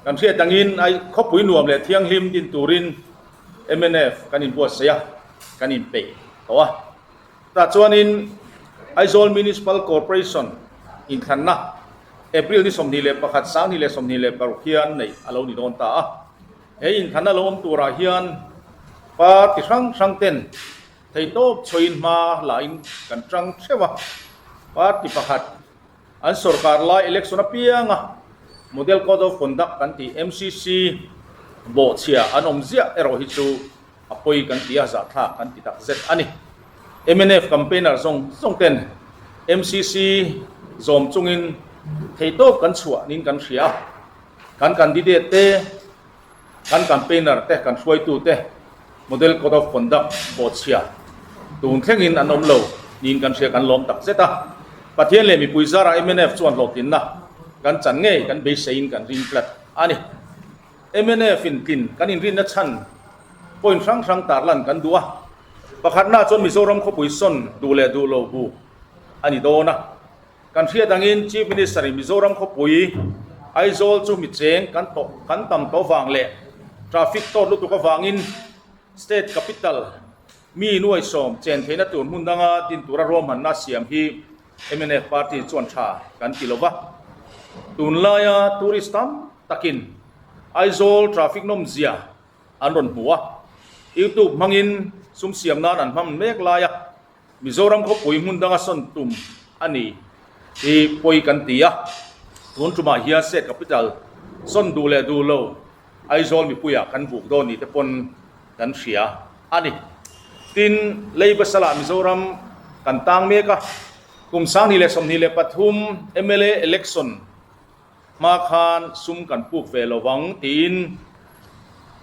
Kan hriat angin khawpui nuam leh thianghlim din turin mnf kan inbuatsaih a, kan inpeih tawh a. Tah chuanin Aizawl Municipal Corporation inthlanna April ni 21 2026 hian neih a lo ni dawn ta a. He inthlanna lo awm turah hian party hrang hrang ten theihtawp chhuahin hma lahin kan tang theuh a. Party pakhat an sorkar lai election apianga Model Code of Conduct kan tih MCC bawhchhia an awm ziah erawh hi chu A pawi kan ti a, zahthlak kan ti tak zet a ni. Mnf campaigner zawng zawng ten MCC zawm chungin theihtawp kan chhuah niin kan hria a. Kan candidate te, kan campaigner te, kan hruaitu te Model Code of Conduct bawhchhia tun thlengin an awm lo niin kan hria, kan lawm tak zet a. Pathian leh mipui zarah mnf chuan hlawhtlinna kan chan ngei kan beiseiin kan ring tlat a ni. Mnf in tlin kan inrinna chhan point hrang hrang tarlan kan duh a, pakhatna chuan Mizoram khawpui sawn duh leh duh lo bu a ni dawn a. Kan hriat angin Chief Minister in Mizoram khawpui Aizawl chu mi cheng kan tawh kan tam tawh vang leh traffic tawt lutuk avangin State Capital mi nuai sawm chen theihna tur hmun danga din tura ruahmanna siam hi mnf party chuan tha kan ti lo va. Tunlaia tourist tam takin Aizawl traffic nawmzia an rawn hmu a, YouTube hmangin sum siam nan an hmang mek lai a, Mizoram khawpui hmun danga sawn tum a ni hi pawi kan ti a, tun tumah hian State Capital sawn duh leh duh lo Aizawl mipuiah kan buk dawn ni te pawn kan hria a ni. Tin, Lei Basalah Mizoram kan tang mek a, kum 2023 mla election Hma khan sum kan puk ve lo vang tiin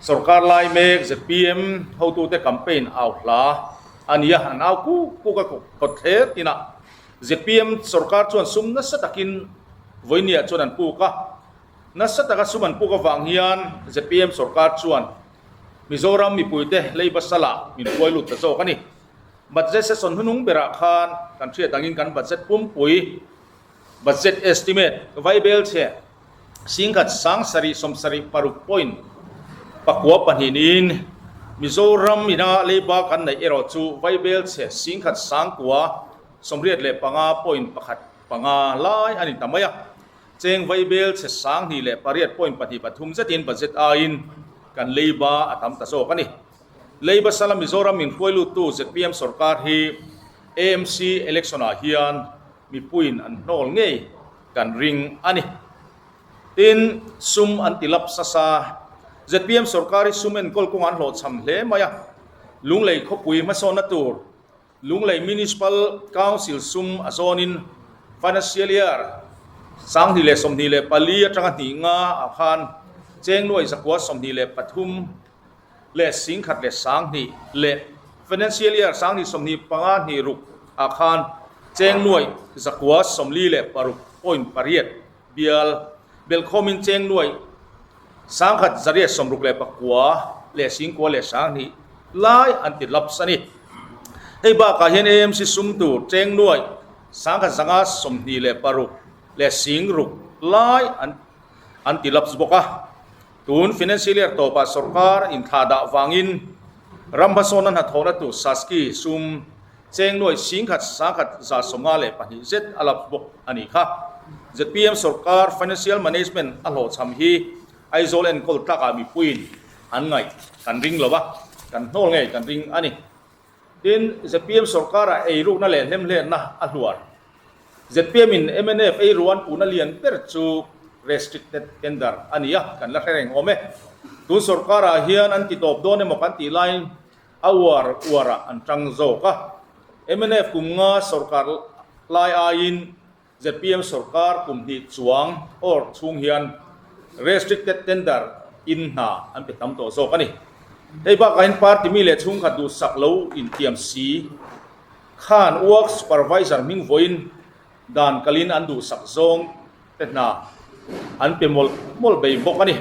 sorkar lai mek zpm hotute campaign au hla a ni a, an au kuk kuk a kawt thler tinah zpm sorkar chuan sum nasa takin vawinia chuan an puk a, nasa taka sum an puk avang hian zpm sorkar chuan Mizoram mipuite leiba salah min hruai lut ta zawk a ni. Budget session hnunung berah khan kan hriat angin kan budget pumpui Budget estimate Vaibel chhe 1000 776 point pakua pahnih niin Mizoram ina leiba kan neih erawh chu Vaibel chhe 1000 985 point pakhat panga lai a ni ta mai a. Cheng Vaibel chhe 28 point pahnih pathum zetin budget aiin kan leiba a tam ta zawk a ni. Leiba sala Mizoram min hruai luttu zpm sorkar hi AMC election ah hian Mipuiin an hnawl ngei kan ring a ni. Tin, sum an ti lap sasa. Zpm sorkar hi sum enkawl kawngah an hlawhchham hle mai a. Lunglei khawpui hmasawnna tur Lunglei Municipal Council sum a zawnin Financial Year 2024 atanga hnih nga ah khan cheng nuai zakua 23 leh 10,000 leh 2000 leh Financial Year 2025 hnih ruk ah khan cheng nuai zakua 46 point pariat bial belhkhawmin cheng nuai 1,169 leh 9,000 leh 2000 lai an ti laps a ni. Hei bakah hian AMC sum tur cheng nuai 1,126 leh 6,000 lai an ti laps bawk a. Tun Financial Year tawpah sorkar inthlah dah vangin ram hmasawnna hnathawhna tur Saski sum cheng nuai 10,000 1,152 zet a lap bawk a nih kha. Zpm sorkar Financial Management a hlawhchham hi Aizawl enkawl tlakah mipuiin an ngaih kan ring lo a, kan hnawl ngei kan ring a ni. Tin, zpm sorkarah eirukna leh hlemhletna a hluar. Zpm in mnf ei ruan puhna lian ber chu restricted tender a ni a, kan la hre reng awm e. Tun sorkarah hian an ti tawp dawn emaw kan tih laiin a uar uarah an tang zawk a. Mnf kum nga sorkar lai aiin zpm sorkar kum hnih chuang awr chhung hian restricted tender in hna an pe tam tawh zawk a ni. Hei bakah hian party mi leh chhungkhat duhsak lo intiam si. Khan work supervisor hming vawiin dan kalin an duhsak zawng te hna an pe mawlh mawlh bei bawk a ni.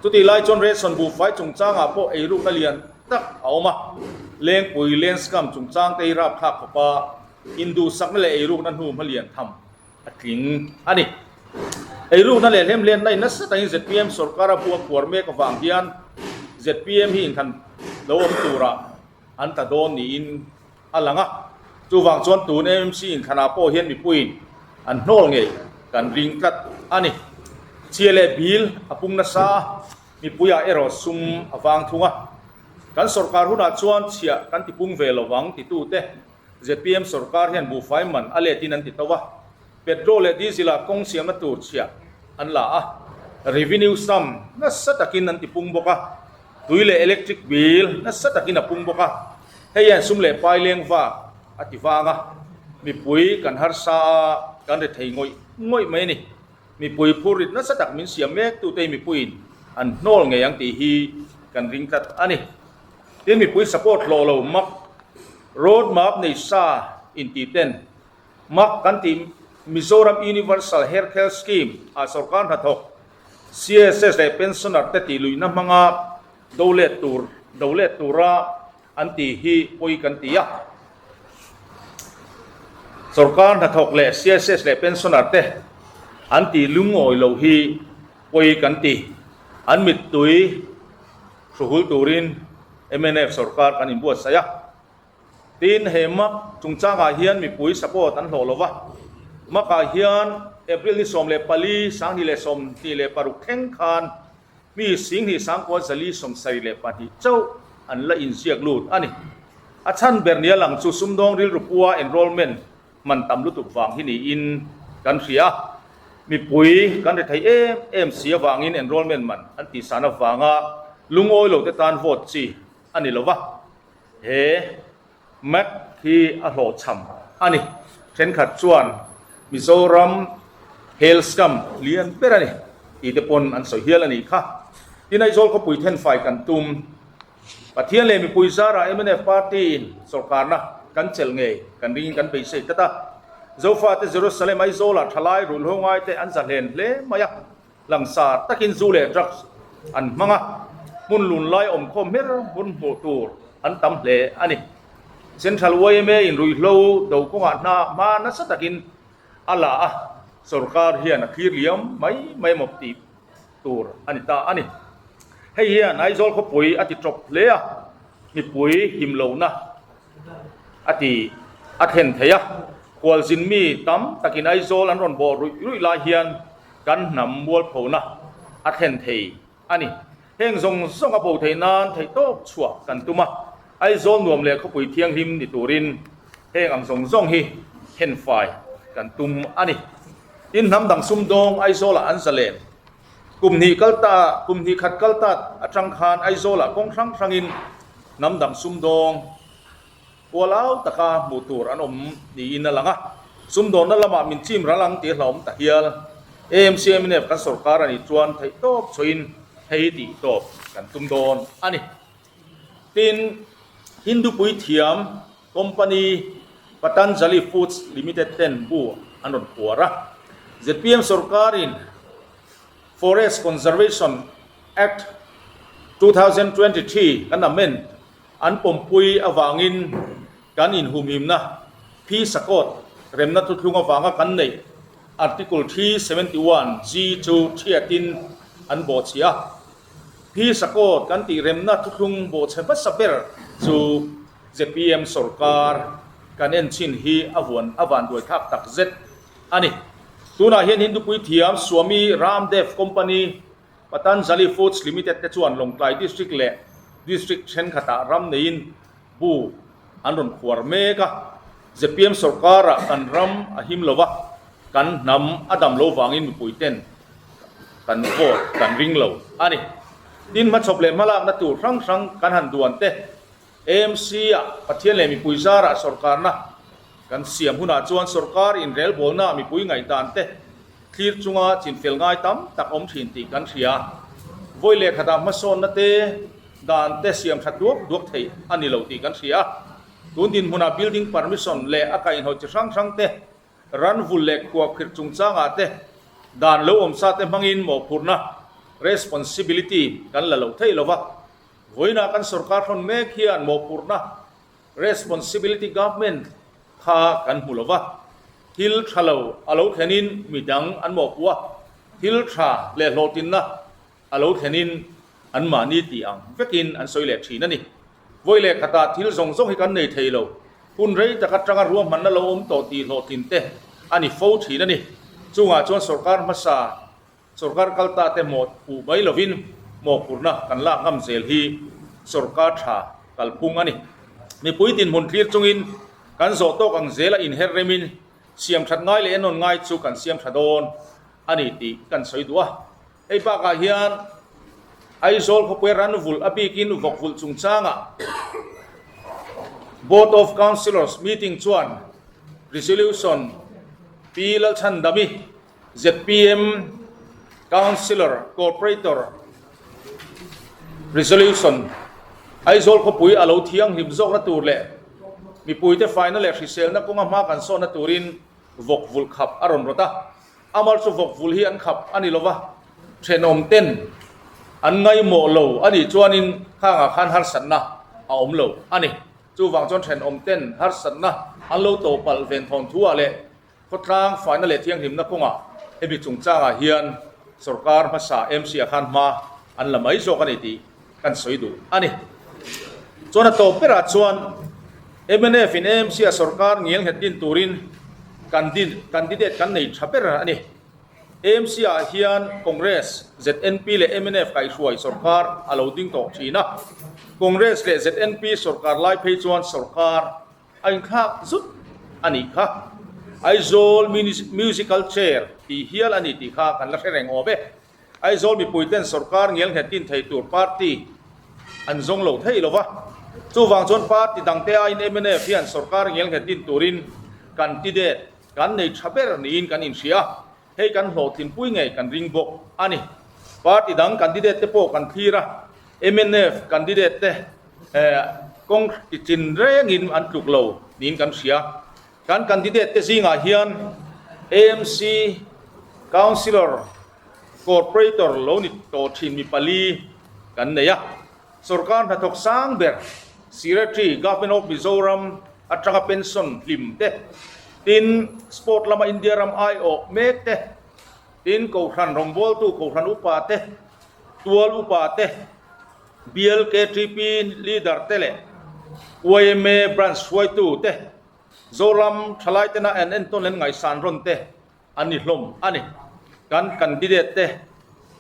Chutih lai chuan ration buhfai chungchangah pawh eirukna lian tak a awm a, Lengpui Lenscam chungchang te hi rapthlak khawpa induhsakna leh eirukna hnu hma lian tham a tling a ni. Eirukna leh hlemhlenna in nasa takin zpm sorkar a bu a khuar mek avang hian zpm hi inthlan lo awm turah an tla dawn niin a lang a. Chuvang chuan tun AMC inthlanah pawh hian mipuiin an hnawl ngei kan ring tlat a ni. Chhia leh bil a pung nasa a, mipuiah erawh sum a vang thung a. Kan sorkar hunah chuan chhiah kan tipung ve lovang titute Zpm sorkar hian buhfai man a letin an ti to a, petrol leh diesel ah kawng siamna tur chhiah an la a, revenue sum nasa takin an ti pung bawk a, tui leh electric bill nasa takin a pung bawk a, hei hian sum leh pai leng vak a ti vang a, mipui kan harsa a, kan ri thei ngawih ngawih mai a ni. Mipui phurrit nasa tak min siam mek tute hi mipuiin an hnawl ngei ang tih hi kan ring tlat a ni. Tin, mipui support hlawh lo mak road map nei sa inti ten mak kan tih Mizoram Universal Health Scheme ah sorkar hnathawk CSS leh pensioner te tih luihna hmanga do let tur do let tura an tih hi pawi kan ti a. Sorkar hnathawk leh CSS leh pensioner te an tih lungawi loh hi pawi kan ti. An mittui hruhul turin mnf sorkar kan inbuatsaih a. Tin, he mak chungchangah hian mipui support an hlawh lo va. Makah hian April ni 14, 2026 thleng khan Mi 10 9,472 chauh an la inziak lut a ni. A chhan ber nia lang chu sumdawng rilru pua enrollment man tam lutuk vang hi niin kan hria a. Mipui kan ri thei em em si avangin enrollment man an tihsan avanga lungawi lote tan vote chi a ni lo va. He Mac hi a hlawhchham a ni. Thenkhat chuan Mizoram hel scam lian ber a ni tih te pawn an sawi hial a nih kha. Tin Aizawl khawpui thenfai kan tum. Pathian leh mipui zarah mnf party in sawrkarna kan chelh ngei kan ringin kan beisei tlat a. Zofate Jerusalem Aizawlah thalai ruihhlo ngaite an za hlen hle mai a. Langsar takin zu leh drugs an hmang a, hmun lun lai awmkhawm hmer hmun hmuh tur an tam hle a ni. Central yma in ruihhlo do kawngah hna hma nasa takin a la a, sorkar hian a thlir liam mai mai mawp tih tur a ni ta a ni. Hei hian Aizawl khawpui a ti tawp hle a, mipui him lohna a ti a thlen thei a, khualzin mi tam takin Aizawl an rawn bawh ruih ruih lai hian kan hnam mualphona a thlen thei a ni. Heng zawng zawng a bo theih nan theihtawp chhuah kan tum a, Aizawl nuam leh khawpui thianghlim ni turin heng ang zawng zawng hi thenfai kan tum a ni. Tin, hnam dang sumdawng Aizawlah an zalen. Kum hnih kal ta, kum hnih khat kal ta atang khan Aizawlah kawng hrang hrangin hnam dang sumdawng Pualau taka hmuh tur an awm niin a lang a, sumdawnna lamah min chim ral ang tih a hlauhawm ta hial. AMC mnf kan sorkar a nih chuan theihtawp chhuahin hei tih tawp kan tum dawn a ni. Tin, Hindu puithiam company Patanjali Foods Limited ten bu an rawn khuar a, zpm sorkarin Forest Conservation Act 2023 kan amend An pawmpui avangin kan inhumhimna phi sakawt remna thuthlung avanga kan neih Article 371 G chu thiatin an bawhchhiah a. Phi sakawt kan tih remna thuthlung bawhchhe hmasa ber chu zpm sorkar kan en chin hi a vuan a vanduai thlak tak zet a ni. Tunah hian Hindu puithiam Swami Ramdev Company Patanjali Foods Limited te chuan Lawngtlai District leh District thenkhatah ram neiin bu an rawn khuar mek a. Zpm sorkarah kan ram a him lo va, kan hnam a dam lo vangin mipui ten kan vote kan ring lo a ni. Tin, hmachhawp leh hmalakna tur hrang hrang kan han duan te, AMC-ah Pathian leh mipui zarah sorkarna kan siam hunah chuan sorkar inrelbawlna mipui ngaihdan te Thlir chunga chinfel ngai tam tak awm thin tih kan hria. Vawi leh khatah hmasawnna te, dan te siam tha duak duak theih a ni lo tih kan hria. Tun dinhmunah building permission leh a kaihhnawih chi hrang hrang te, ran vul leh khuakhirh chungchangah te, dan lo awmsa te hmangin mawhphurhna, responsibility, kan la lo thei lo va. Vawiinah kan sorkar hrawn mek hian mawhphurhna, Responsibility Government kha kan hmu lo va, thil tha lo a lo thlenin mi dang an mawhpuh a. Thil tha leh hlawhtlinna a lo thlenin anmahni tih ang vekin an sawi leh thin a ni. Vawi leh khatah thil zawng zawng hi kan nei thei lo. Hun rei tak atanga ruahmanna lo awm tawh tih hlawhtlin te a ni fo thin a ni. Chungah chuan sorkar hmasa, sorkar kalta te mawh puh mai lovin mawhphurhna kan lak ngam zel hi sorkar tha kalphung a ni. Mipui dinhmun thlir chungin kan zawh tawk ang zela inher remin siam that ngai leh enawn ngai chu kan siam tha dawn a ni tih kan sawi duh a. Hei bakah hian Aizawl khawpuia ran vulh a bikin vawk vulh chungchangah Board of Councillors meeting chuan Resolution Pi Lalchhandami, zpm Councillor Corporator Resolution Aizawl khawpui a lo thianghlim zawkna tur leh mipuite faina leh hriselna kawnga hma kan sawnna turin vawk vulh khap a rawn rawt a. Amal chu vawk vul hi an khap a ni lova, thenawm ten an ngaihmawh lo a nih chuanin khangah khan harsatna a awm lo a ni. Chuvang chuan thenawm ten harsatna an lo to palh ven thawn thu ah leh khawtlang faina leh thianghlimna kawngah hemi chungchangah hian sorkar hmasa MC ah khan hma an la mai zawk a ni tih kan sawi duh a ni. Chuan a tawp berah chuan mnf in AMC a sorkar ngial nghet din turin candidate kan nei tha ber a ni. AMC ah hian Congress, ZNP leh mnf kaihhruai sorkar a lo ding tawh thin a. Congress leh ZNP sorkar lai phei chuan sorkar a inthlak zut a nih kha. Aizawl Musical Chair tih hial a ni tih kha kan la hre reng awm e. Aizawl mipuiten sorkar ngial nghet din thei tur party an zawng lo thei lo va, chuvang chuan party dangte aiin mnf hian sorkar ngial nghet din turin candidate kan nei tha ber niin kan inhria a, hei kan hlawhtlinpui ngei kan ring bawk a ni. Party dang candidate te pawh kan thlir a, mnf candidate te kawng ti chin rengin an tluk lo niin kan hria. Kan candidate te zingah hian AMC Councillor Corporator lo ni tawh thin mi pali kan nei a. Sorkar hnathawk sang ber Secretary Government of Mizoram atanga pension hlim te, tin sport lama India ram aiawh mek te, tin Kohhran rawngbawltu Kohhran upa te, tual upa te, BLKTP leader te leh yma branch hruaitu te, Zoram thalai tena an entawn leh an ngaihsan rawn te an ni hlawm a ni. Kan candidate te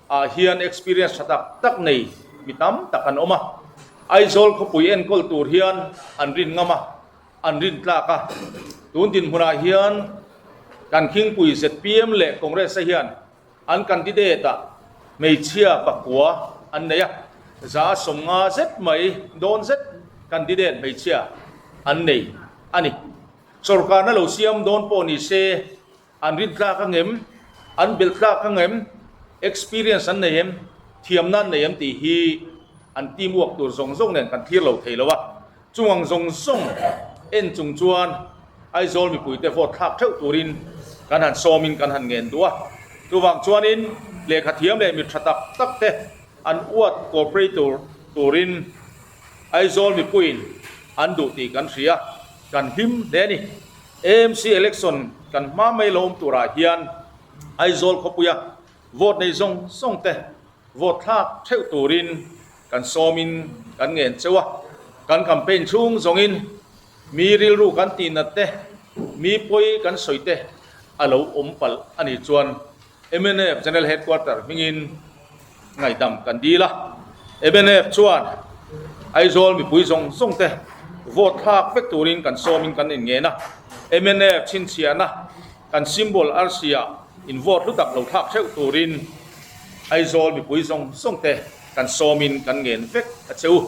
ah hian experience tha tak tak nei mi tam tak an awm a. Aizawl khawpui enkawl tur hian an rin ngam a, an rin tlak a. Tun dinhmunah hian kan khingpui zpm leh Congress te hian An candidate ah hmeichhia pakua an nei a, 150 zet mai dawn zet candidate hmeichhia an nei a ni. Sorkarna lo siam dawn pawh ni se, an rin tlak ang em, an belh tlak ang em, experience an nei em, thiamna an nei em tih hi an team work tur zawng zawng nen kan thlir lo thei lo a. Chung ang zawng zawng en chung chuan Aizawl mipuite vote thlak theuh turin kan han sawmin kan han ngen duh a. Chuvang chuanin lehkha thiam leh mi tha tak tak te an uat corporator turin Aizawl mipuiin an duh tih kan hria, kan hlim hle a ni. AMC election kan hma mai lo awm turah hian Aizawl khawpuia vote nei zawng zawng te vote thlak theuh turin kan sawmin kan ngen cheu a, kan campaign chhung zawngin mi rilru kan tihnat te, mi pawi kan sawi te a lo awm palh a nih chuan mnf General Headquarter hmingin ngaihdam kan dil a. Mnf chuan Aizawl mipui zawng zawng te vote thlak vek turin kan sawmin kan inngen a, mnf chhinchhiahna kan symbol arsi ah in vote hlu tak lo thlak theuh turin Aizawl mipui zawng zawng te kan sawmin kan ngen vek a che u.